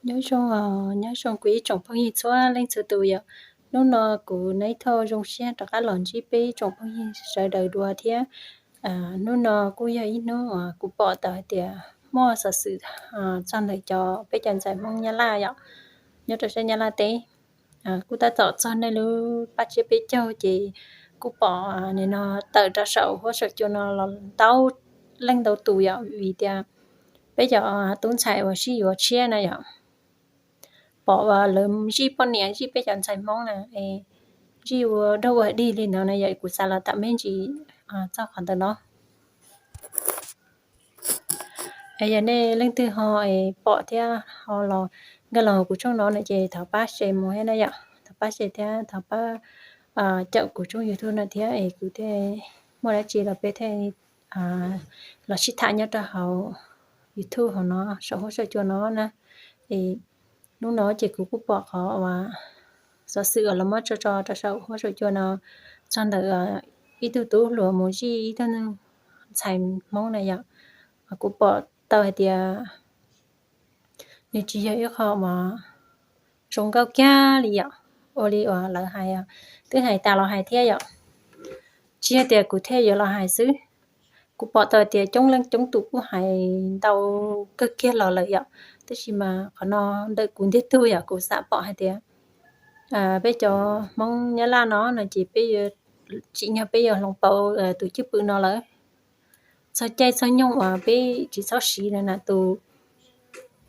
Nyob zoo, nyob zoo kuv ib tsoom phooj ywg txhua leej txhua tus yom. Hnub no kuv Neb Thoj zoo siab rov qab los ntsib peb ib tsoom phooj ywg sawv daws dua thiab. Hnub no kuj yog ib hnub kuv pom tau hais tias muaj xov xwm txog ntawm cov peb cov ntxhais Hmoob Nyab Laj yom, nyob rau sab Nyab Laj teb. Kuj tab tom txog nej lub paj tsiab peb caug ces kuj pom nim no tawm rau saum huab saum cua no los ntau leej ntau tus yom, vim tias peb cov tub ntxhais uas sib yuav tshiab na yom, pom lawv zij poj niam zij peb cov ntxhais Hmoob na, zij ua dog ua dig li no na yom, kuv xav los tham me ntsis txog qhov ntawm no. Yog nej leej twg ho pom thiab ho los nkag los kuv tshooj no na ces thov pab share mus thiab na yom, thov pab share thiab thov pab caum kuv tshooj YouTube no thiab es kuv thiaj muaj dab tsi los peb thiaj los sib tham nyob rau hauv YouTube hauv no saum huab saum cua no na. Es hnub no ces kuv kuj pom qhov uas xov xwm uas los muab tso tso rau saum huab saum cua no txog ntawm ib tug tub hluas mus zij ib tug ntxhais Hmoob na yom. Kuv pom tau hais tias nws tsis yog ib qho uas zoo nkauj kiag li yom, ua li uas lawv hais, twb hais tas los hais thiab yom. Tsis yog tias kuv thiaj yuav los hais xwb, kuv pom tau tias coob leej coob tus kuj hais ntau kawg kiag los lawm yom, tab sis mas qhov no ntawm kuv ntiag tug yom, kuv xav pom hais tias peb cov Hmoob Nyab Laj no no ces peb tsim nyog peb yuav hloov pauv tus cwj pwm no lawm. Txog caij txog nyoog uas peb tsis txhob siv na tus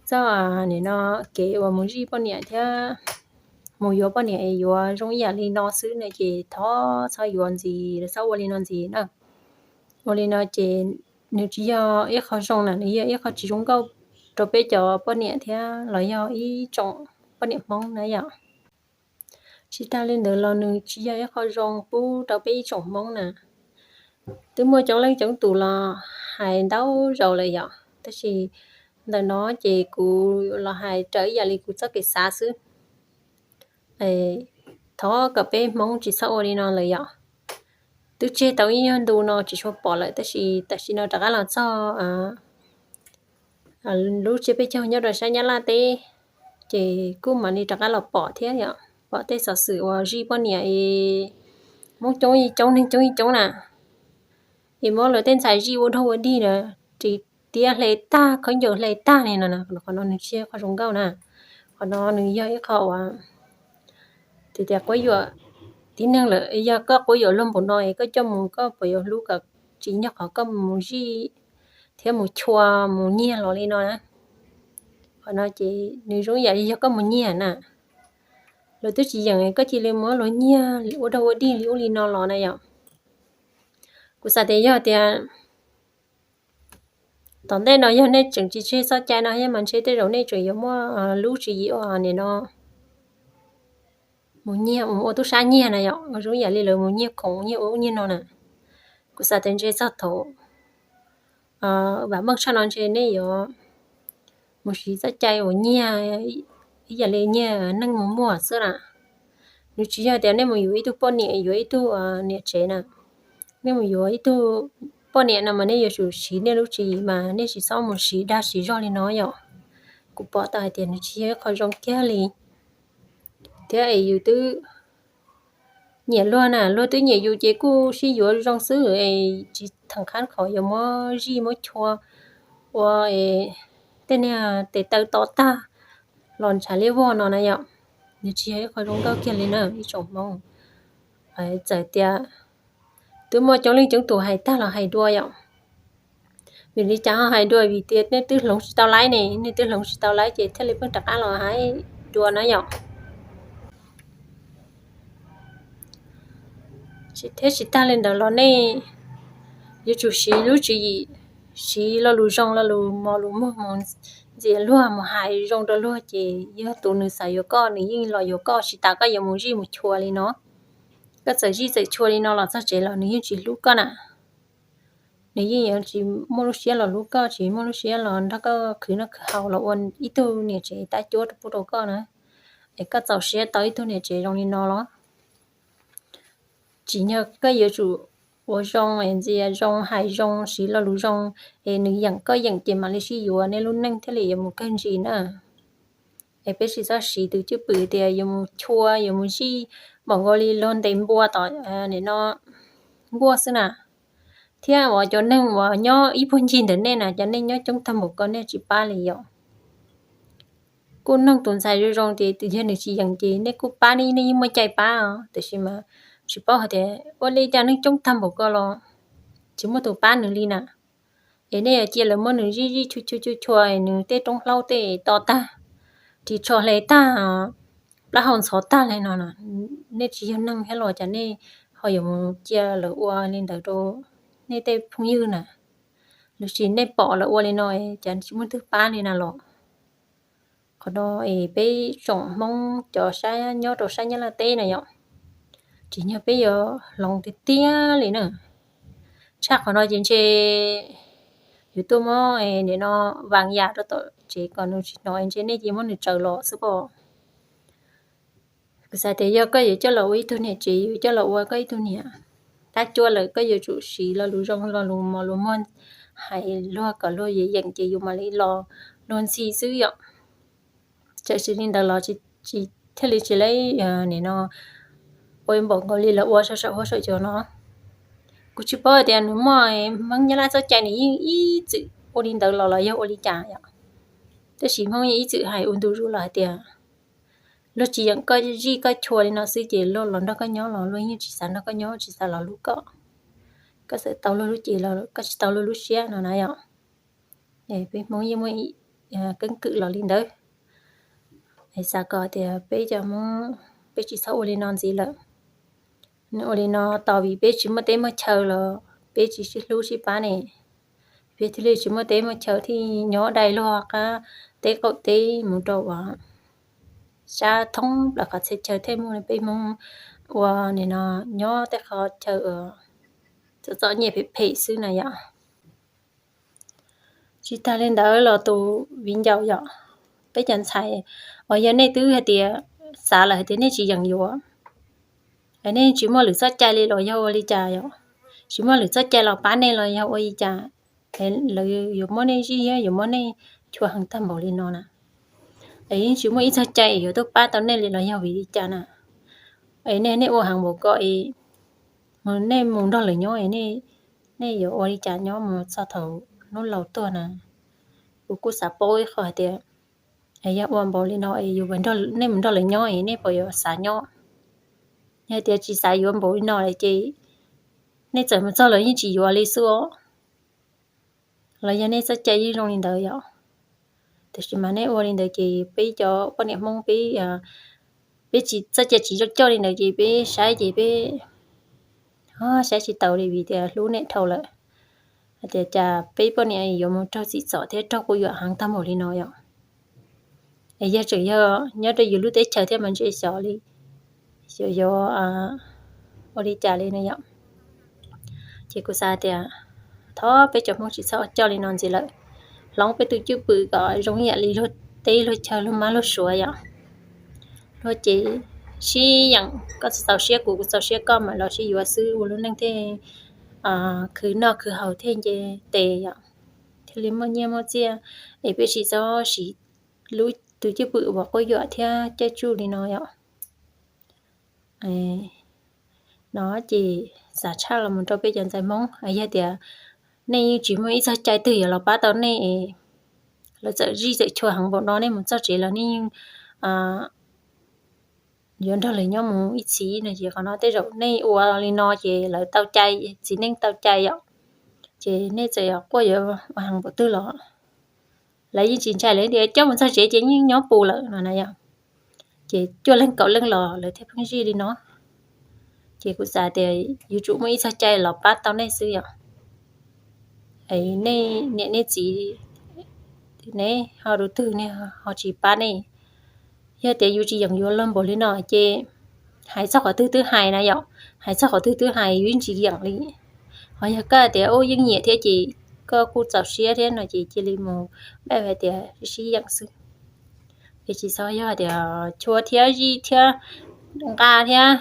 txoj nim no kev uas mus zij poj niam thiab mus yuav poj niam es yuav zoo ib yam li no xwb na ces thov txhob yuav ntxiv, txhob ua li no ntxiv na. Ua li no ces nws tsis yog ib qho zoo na, nws yog ib qho tsis zoo nkauj rau peb cov poj niam thiab los yog ib tsoom poj niam Hmoob na yom. Tsis tas li ntawd los nws tsis yog ib qho zoo pub rau peb ib tsoom Hmoob na. Twb muaj coob leej coob tus los hais ntau zaus lawm yom, tab sis ntawm no ces kuv los hais raws ib yam li kuv txoj kev xav xwb. Thov kom peb Hmoob tsis txhob ua li no lawm yom. Twb tseg tau ib nyuag ntu no tsis tshua pom lawm tab sis tam sim no rov qab los txog lub tsiab peb caug nyob rau sab Nyab Laj teb, ces kuj mam li rov qab los pom thiab yom, pom tej xov xwm uas zij poj niam es Hmoob coob ib coob neeg coob ib coob na, es muab lawv tej ntxhais zij ua dog ua dig na, ris tiab hle tag, khaub ncaws hle tag li no na, qhov no nws tsis yog qhov zoo nkauj na. Qhov no nws yog ib qho uas tias tias quab yuam tib neeg lawm, yog koj quab yuam luag npaum no es koj coj mus koj puas yuav hlub kom tsim nyog qhov koj mus zij thiab mus chua mus nyiag los li no na. Qhov no ces nws zoo ib yam li yog koj mus nyiag na. Luag twb tsis yeem koj cia li muab luag nyiag ua dog ua dig li ub li no los na yom. Kuv xav tias yog tias tom ntej no yog nej tseem tsis tseg txoj cai no thiab mas ntshe tej zaum nej tseem yuav muaj lub tswv yim ua nim no mus nyiag mus ua tub sab nyiag na yom, zoo ib yam li lawv mus nyiag khoom nyiag ub nyiag no na. Kuv xav tias ntshe txog thaum vam meej tshaj no ntshe nej yuav mus siv txoj cai uas nyiag ib yam li nyiag neeg mus muag xwb na. Nws tsis yog tias nej mus yuav ib tug poj niam yuav ib tug niam tsev na. Nej mus yuav ib tug poj niam no mas nej yuav tsum siv nej lub tswv yim mas nej tsis txhob mus siv dag siv zog li no yom. Kuv pom tau hais tias nws tsis yog ib qho zoo kiag li. Thiab es yus twb nyiam luag na, luag twb nyiam yus ces kuj sib yuav zoo xwb es tsis theem qhab qhov yuav muab zij muab chua ua tej niag tes taw to tag los ntshav liab vog no na yom. Nws tsis yog ib qho zoo nkauj kiag li na ib tsoom Hmoob. Txawm tias twb muaj coob leej coob tus hais tag los hais dua yom. Vim li cas ho hais dua? Vim tias nej twb hloov tsis tau laib ne, nej twb hloov tsis tau laib ces thiaj li pheej rov qab los hais dua na yom. Thiab tsis tag li ntawd los nej yuav tsum siv lub tswv yim, siv lo lus zoo lo lus mos lus muag mus ntxias luag mus hais zoo rau luag ces yog tus nws xav yuav koj nws yeej los yuav koj tsis tas koj yuav mus zij mus chua li no. Koj txawm zij txawm chua li no los txog tsev los nws yeej tsis hlub koj na. Nws yeej yuav tsis muaj lub siab los hlub koj, tsis muaj lub siab los nrog koj khwv noj khwv haus los ua ib tug niam tsev tab cuab rau pub rau koj na. Es koj txaus siab tau ib tug niam tsev zoo li no los? Tsim nyog koj yuav tsum ua zoo, ntxias zoo, hais zoo, siv lo lus zoo, es nws yeem koj yeem ces mam li sib yuav nej lub neej thiaj li yuav mus kawg ntsis na. Es peb tsis txhob siv tus cwj pwm tias yuav mus chua yuav mus zij npaum nkaus li luag ntes npua tom nim no nkuaj xwb na. Thiab uas cov neeg uas nyob ib puag ncig ntawm nej na, cov neeg nyob coob tag npaum ko nej tsis pab li yom. Kuj noog tus ntxhais zoo zoo ces yog nws tsis yeem ces nej kuj pab, nej yeej muaj cai pab os, tiam sis mas tsis paub hais tias ua li cas neeg coob tag npaum ko los tsis muaj tus pab nws li na. Es nej yuav cia lawv muab nws zij zij chua chua chua chua nws tej roob hlaub tej to tag, ris tsho hle tag, plaub hau ntxhov tag li no, nej tsis yog neeg thiab los cas nej ho yuav mus cia lawv ua li ntawd rau nej tej phooj ywg na? Los sis nej pom lawv ua li no cas tsis muaj twg pab li na los? Qhov no es peb tsoom Hmoob cov sab nyob rau sab Nyab Laj teb na yom, tsis yog peb yuav hloov tiag tiag li na. Tshaj qhov no ces ntshe yuav tuaj muab nim no vas yam rau tom tsev kom nws tsis hnov, ntshe nej cia muab nws tsaws los xwb pob. Kuv xav tias yog koj yuav coj los ua ib tug niam tsev, yuav coj los ua koj ib tug niam tab cuab lawm, koj yuav tsum siv lo lus zoo lo lus mos lus muag hais luag kom luag yeem yeem ces yus mam li los luag ntxhi xwb yom. Txawm tsis li ntawd los tsis thiaj li tsis laib nim no ua npaum nkaus li lawv ua saum huab saum cua no. Kuv tsis paub tias nws muaj Hmoob Nyab Laj txoj cai nws yeej ib txwm ua li ntawd los los yog ua li cas yom. Tab sis Hmoob yeej ib txwm hais ua ntu zus los hais tias luag tsis yeem koj zij koj chua li no xwb ces luag los nrog koj nyob los luag yeej tsis xav nrog koj nyob, tsis xav los hlub koj. Koj txawm tau luag lub cev los koj tsis tau luag lub siab no na yom. Peb Hmoob yeej muaj keeb kwm los li ntawd. Xav kom tias peb cov Hmoob peb tsis txhob ua li no ntxiv lawm. Ua li no tos vim peb tsis muaj teb muaj chaw los peb tsis sib hlub sib pab ne. Peb thiaj li tsis muaj teb muaj chaw thiaj nyob dai luag qab teb qaum teb mus rau uas sab thoob plaws qhov txhia chaw thiaj muaj peb Hmoob ua nim no nyob tej qhov chaw txom txom nyem phem phem xwb na yom. Tsis tag li ntawd los tus viv ncaus yom, peb cov ntxhais uas yog nej twb hais tias xav lawm hais tias nej tsis yeem yuav, nej tsis muaj lwm txoj cai li los yog ua li cas yom, tsis muaj lwm txoj cai los pab nej los yog ua li cas, lawv yuav muab nej zij thiab yuav muab nej chua heev tag npaum li no na. Es yeej tsis muaj ib txoj cai es yuav tuaj pab tau nej li los yog vim li cas na. Es nej, nej ua heev npaum ko es nej mus nrog lawv nyob es nej yuav ua li cas nyob mus txog thaum hnub laus tuag na? Kuv kuj xav paub ib qho hais tias yog ua npaum li no es yus, nej mus nrog lawv nyob es nej puas yuav xav nyob? Yog tias tsis xav yuav npaum li no lawm ces nej txawm mus txog lawv yeej tsis yuav li xwb os. Los yog nej txoj cai yeej zoo li ntawd yom. Tiam sis mas nej ua li ntawd ces peb cov poj niam Hmoob peb, peb tsis, txoj cai tsis zoo coj li ntawd ces peb saib ces peb saib tsis taus li vim tias hlub nej dhau lawm. Hais tias cas peb poj niam yuav mus raug txim txom thiab raug quab yuam heev tag npaum li no yom. Es yog tseem yog nyob rau yus lub teb chaws thiab mas ntshe xyov li, xyov yuav ua li cas li no yom. Ces kuv xav tias thov peb cov Hmoob tsis txhob coj li no ntxiv lawm. Hloov peb tus cwj pwm kom zoo ib yam li luag teb luag chaw luag mab luag suav yom. Luag ces sib yeem, koj txaus siab kuv, kuv txaus siab koj mam los sib yuav xwb ua lub neej thiaj khwv noj khwv haus thiaj nce tes yom, thiaj li muaj nyiaj muaj txiaj. Es peb tsis txhob siv lub tus cwj pwm uas quab yuam thiab caij tsuj li no yom. No ces xav tshaj los mus rau peb cov ntxhais Hmoob, yog tias nej yeej tsis muaj ib txoj cai twg yuav los pab tau nej, lawv txawm zij txawm chua heev npaum no nej mus txog tsev los nej yeej yuav nrog lawv nyob mus ib txhis no ces qhov no tej zaum nej ua li no ces lawv tau cai, txiv neej tau cai yom. Ces nej txawm yuav quaj yuav ua heev npaum twg los lawv yeej tsis ntshai, lawv tias coj mus txog tsev ces yeej nyob pus lawm no na yom. Ces cuaj leeg kaum leej los lawv thiaj pheej zij li no. Ces kuv xav tias yuav tsum muaj ib txoj cai los pab tau nej xwb yom. Nej niam nej txiv, nej ho tus twg nej ho tsis pab nej? Yog tias yus tsis yeem yuav luag npaum li no ces hais txog qhov twg twb hais na yom, hais txog qhov twg twb hais yus yeej tsis yeem li. Ho yog koj tias ub yeej nyiam thiab ces koj kuj txaus siab thiab no ces cia li mus, peb hais tias sib yeem xwb. Es tsis txhob yog tias chua thiab zij thiab nqa thiab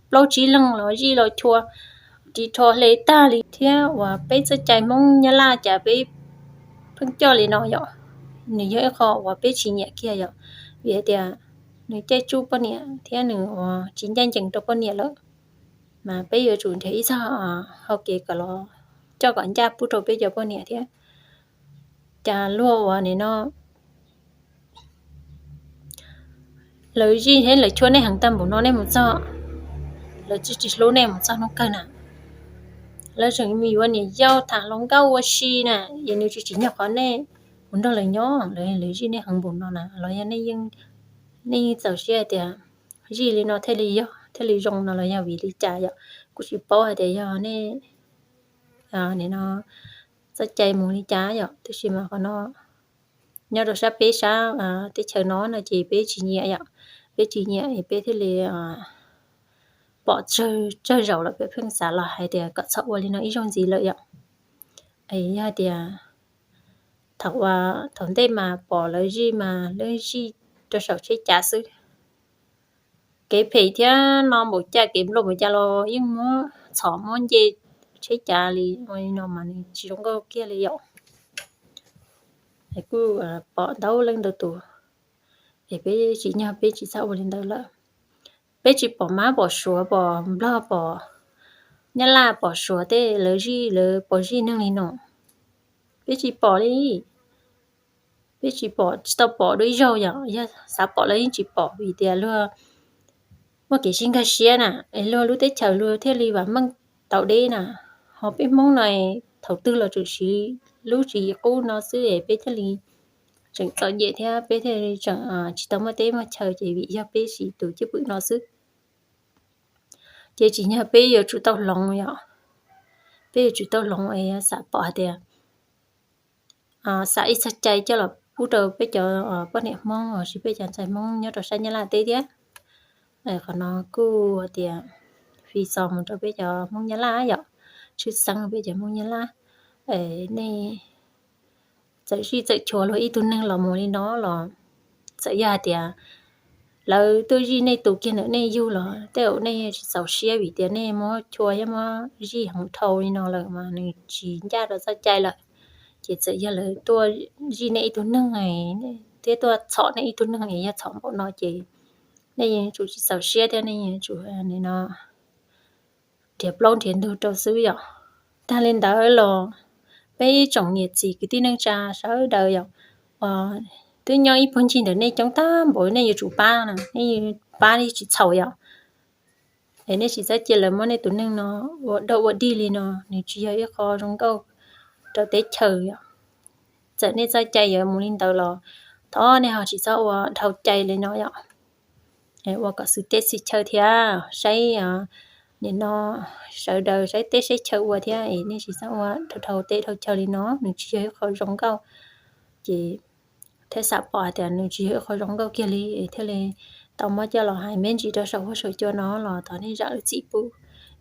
plaub tsib leeg los zij los chua ris rho hle tag li thiab uas peb txoj cai Hmoob Nyab Laj cas peb pheej coj li no yom. Nws yog ib qho uas peb tsis nyiam kiag yom. vim hais tias nws caij tsuj poj niam thiab nws ua tsis ncaj ncees rau poj niam lawm, mas peb yuav tsum nrhiav ib txoj hau kev kom los coj kom ncaj pub rau peb cov poj niam thiab. Cas luag ua nim no lawv zij thiab lawv chua nej heev tag npaum no nej mus txog, lawv tsis tsis hlub nej mus txog hnub kawg na. Lawv tseem yuav niam yau tham hluas nkauj ua si na, es nws tsis tsim nyog qhov nej mus nrog lawv nyob, lawv zij nej heev npaum no na, los yog nej yeej txaus siab hais tias zij li no thiaj li yog thiaj li zoo no los yog vim li cas yom. Kuv tsis paub hais tias yog nej nim no txoj cai mus li cas yom, tab sis mas qhov no nyob rau sab peb sab teb chaws no no ces peb tsis nyiam yom, peb tsis nyiam es peb thiaj li pom tsawg zaus lawm peb pheej xav los hais tias kom txhob ua li no ib zaug ntxiv lawm yom. Es yog hais tias thaum ua thaum ntej mas pom lawv zij mas lawv zij rau saum tsheb cav xwb. Kev phem thiab no npaum cas kev nplooj npaum cas los yeej muab txhom muab nce tsheb cav li, ua li no mas nws tsis zoo nkauj kiag li yom. Kuj pom ntau leej ntau tus, es peb tsim nyog peb tsis txhob ua li ntawd lawm. Peb tsis pom mab pom suav pom nplog pom nyab laj pom suav tej lawv zij lawv pom zij neeg li no, peb tsis pom li. Peb tsis pom tsis tau pom dua ib zaug yom, yog xav pom los yeej tsis pom vim tias luag muaj kev sib nkag siab na, es luag lub teb chaws luag thiaj li vam meej tau deb na. Ho peb Hmoob no thaum twg los tseem siv lub tswv yim qub no xwb es peb thiaj li tseem txom nyem thiab peb thiaj li tseem tsis tau muaj teb muaj chaw ces vim yog peb siv tus cwj pwm no xwb. Ces tsim nyog peb yuav tsum tau hloov yom, peb yuav tsum tau hloov es xav pom hais tias xav ib txoj cai coj los pub rau peb cov poj niam Hmoob los sis peb cov ntxhais Hmoob nyob rau sab Nyab Laj teb thiab. Qhov no kuj hais tias fi txo mus rau peb cov Hmoob Nyab Laj yom, tshwj xeeb peb cov Hmoob Nyab Laj. Nej txawm zij txawm chua luag ib tug neeg los mus li no los, txawm yog hais tias lawv tuaj zij nej tus kiag ntawm nej yug los tej zaum nej tsis txaus siab vim tias nej muab chua thiab muab zij heev dhau li no lawm mas nws tsis ncaj rau txoj cai lawm. Ces txawm yog lawv tuaj zij nej ib tug neeg thiab tuaj txhom nej ib tug neeg es yog txhom npaum no ces nej yuav tsum tsis txaus siab thiab nej yuav tsum nim no nrhiav plaub nrhiav ntug rau xwb yom. Tag li ntawd los peb ib tsoom niam txiv kwv tij neej tsa sawv daws yom, twb nyob ib puag ncig ntawm nej coob tag npaum nej yuav tsum pab na, nej pab nej tsis txhaum yom. Es nej tsis txhob cia lawv muab nej tus neeg no ua dog ua dig li no, nws tsis yog ib qho zoo nkauj rau teb chaws yom. Txawm nej txoj cai yuav mus li ntawd los thov nej ho tsis txhob ua dhau cai li no yom. Ua kom xwm teb xwm chaw thiab saib nim no sawv daws saib teb saib chaw ua thiab es nej tsis txhob ua dhau teb dhau chaw li no, nws tsis yog ib qho zoo nkauj. Ces thiaj xav pom hais tias nws tsis yog ib qho zoo nkauj kiag li es thiaj li tau muab coj los hais me ntsis rau saum huab saum cua no los thov nej zam lub txim pub,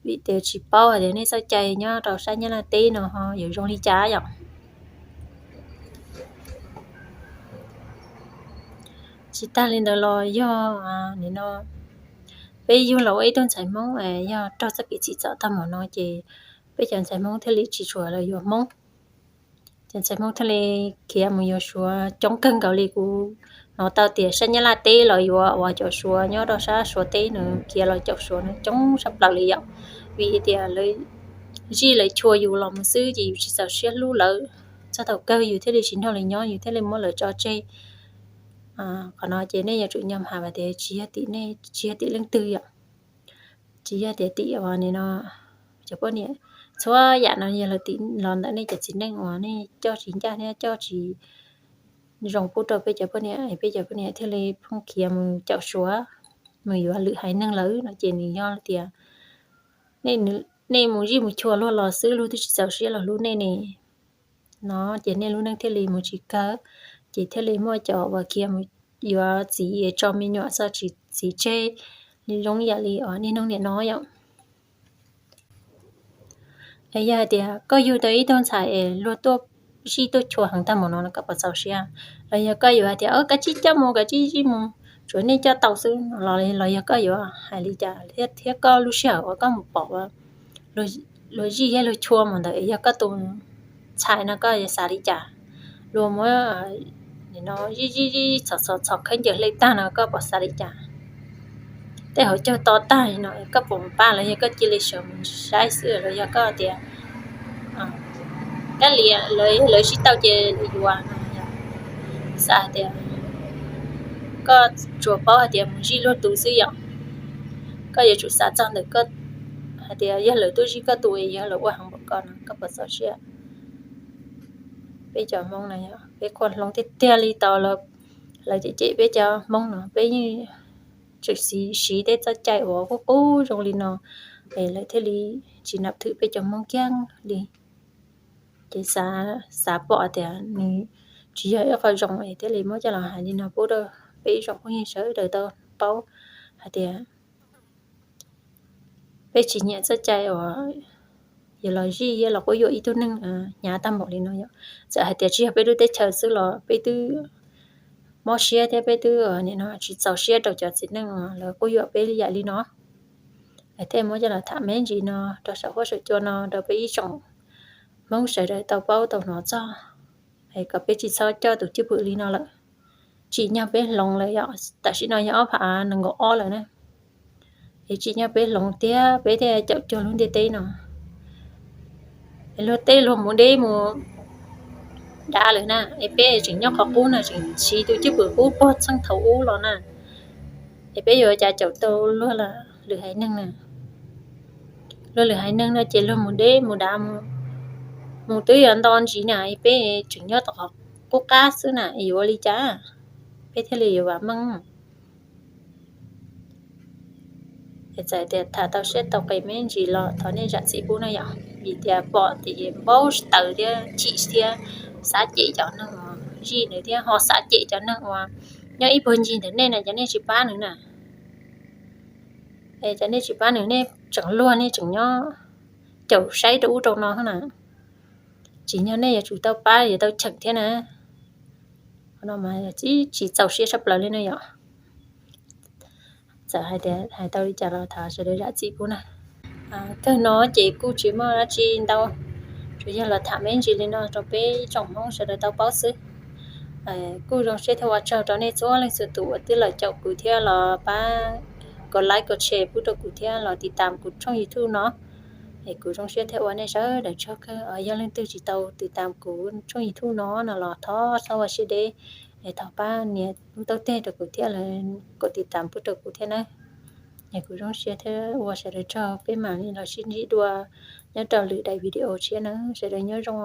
vim tias tsis paub hais tias nej txoj cai nyob rau sab Nyab Laj teb no ho yuav zoo li cas yom. Tsis tag li ntawd los yog nim no peb yug los ua ib tug ntxhais Hmoob yog raug txoj kev txim txom tag npaum no ces peb cov ntxhais Hmoob thiaj li tsis tshua los yuav Hmoob. Cov ntxhais Hmoob thiaj li khiav mus yuav Suav coob kawg nkaus li. Kuv hnov tau tias sab Nyab Laj teb los yuav uas cov Suav nyob rau sab Suav teb nws khiav los caum Suav nws coob tshaj plaws li yom. Vim tias lawv zij lawv chua yus los mus xwb ces yus tsis txaus siab hlub lawv, txog thaum kawg yus thiaj li tsis nrog lawv nyob, yus thiaj li muab lawv tso tseg. Qhov no ces nej yuav tsum nyob hais tias tsis yog tim nej, tsis yog tim leej twg yom. Tsis yog tias tim uas nim no cov poj niam, txhua yam no yog lawv tim los ntawm nej cov txiv neej uas nej coj tsis ncaj thiab coj tsis zoo pub rau peb cov poj niam, peb cov poj niam thiaj li pheej khiav mus caum Suav, mus yuav lwm haiv neeg lawm no ces nws yog tias nej mus zij mus chua luag los xwb, luag twb tsis txaus siab los hlub nej ne. No ces nej lub neej thiaj li mus tsis kawg, ces thiaj li muaj cov uas khiav mus yuav txiv es tso me nyuam txog tsis txiv tseg li zoo yam li niaj hnub niam no yom. Es yog hais tias koj yug tau ib tug ntxhais es luag tuaj zij tuaj chua heev tag npaum no koj puas txaus siab? Los yog koj yuav hais tias kav tsij coj mus, kav tsij zij mus, tsuav nej coj tau xwb los, los yog koj yuav hais li cas thiab koj lub sij hawm uas koj mus pom luag zij thiab luag chua mus ntawd yog koj tus ntxhais no koj yuav xav li cas? Luag muab nim Zij zij zij txhom txhom txhom khaub ncaws hle tag no koj puas xav li cas? Tej hauv caug to tag li no koj puas mus pab los yog koj cia li sawv mus saib xwb los yog koj tias kab li lawv sib tau ces yuav no? Xav hais tias koj tsuas paub hais tias mus zij luag tus xwb yom. Koj yuav tsum xav txog ntawm koj hais tias yog lawv tuaj zij koj tus, yog lawv ua heev npaum ko no koj puas txaus siab? Peb cov Hmoob no yog peb qhuas hloov tiag tiag li tau los lawv cem cem peb cov Hmoob no, peb yeej tseem siv tej txoj cai uas qub qub zoo li no es lawv thiaj li tsis nam thwm peb cov Hmoob kiag li. Ces xav pom tias nws tsis yog ib qho zoo es thiaj li muab coj los hais li no pub rau peb ib tsoom phooj ywg sawv daws tau paub hais tias peb tsis nyiam txoj cai uas yog los zij yog los quab yuam ib tug neeg hnyav tag npaum li no yom. Txawm hais tias tsis yog peb lub teb chaws xwb los peb twb mob siab thiab peb twb nim no tsis txaus siab rau cov txiv neej uas lawv quab yuam peb yam li no. Es thiaj muab coj los tham me ntsis no rau saum huab saum cua no rau peb ib tsoom Hmoob sawv daws tau paub tau hnov txog, es kom peb tsis txhob coj tus cwj pwm li no lawm. Tsim nyog peb hloov lawm yom, tam sim no yog ob phav nees nkaum ob lawm na. Es tsim nyog peb hloov tiag peb thiaj caum cuag lub ntiaj teb no. Es luag tej luag mus deb mus dav lawm na, es peb tseem nyob qhov qub no tseem siv tus cwj pwm qub puag txheej thaum ub los na. Es peb yuav cas caum tau luag lwm haiv neeg na? Luag lwm haiv neeg no ces luag mus deb mus dav mus, mus twb yuav nto ntsis na, peb tseem nyob tom qhov qub qab xwb na, yuav ua li cas peb thiaj li yuav vam meej? Es txawm tias tham tau siab tau qis me ntsis los thov nej zam txim pub na yom, vim tias pom tias npau taws thiab chim thiab xav cem cov neeg uas zij ntawd thiab ho xav cem cov neeg uas nyob ib puag ncig ntawm nej na, cov nej tsis pab nws na. Es cov nej tsis pab nws nej tseem luag nej tseem nyob caum saib rau ub rau no na. Tsim nyog nej yuav tsum tau pab yuav tau cheem thiab na. Qhov no mas tsis txaus siab tshaj plaws li no yom. Txawm hais tias hais tau li cas los thov sawv daws zam txim pub na. Kawg no ces kuj tsis muaj dab tsi ntau, tsuas yog los tham me ntsis li no rau peb tsoom Hmoob sawv daws tau paub xwb. Kuj zoo siab thiab ua tsaug rau nej txhua leej txhua tus uas twb los caum kuv thiab los pab kom like kom share pub rau kuv thiab los tiv tam kuv tshooj YouTube no. Es kuv zoo siab thiab ua nej sawv daws tsaug kawg. Yog leej twg tsis tau tiv tam kuv tshooj YouTube no no los thov txhob ua siab deb, es thov pab nias lub taub teg rau kuv thiab los kom tiv tam pub rau kuv thiab na. Es kuv zoo siab thiab ua sawv daws tsaug, peb mam li los sib ntsib dua nyob rau lwm daim video tshiab na, sawv daws nyob zoo.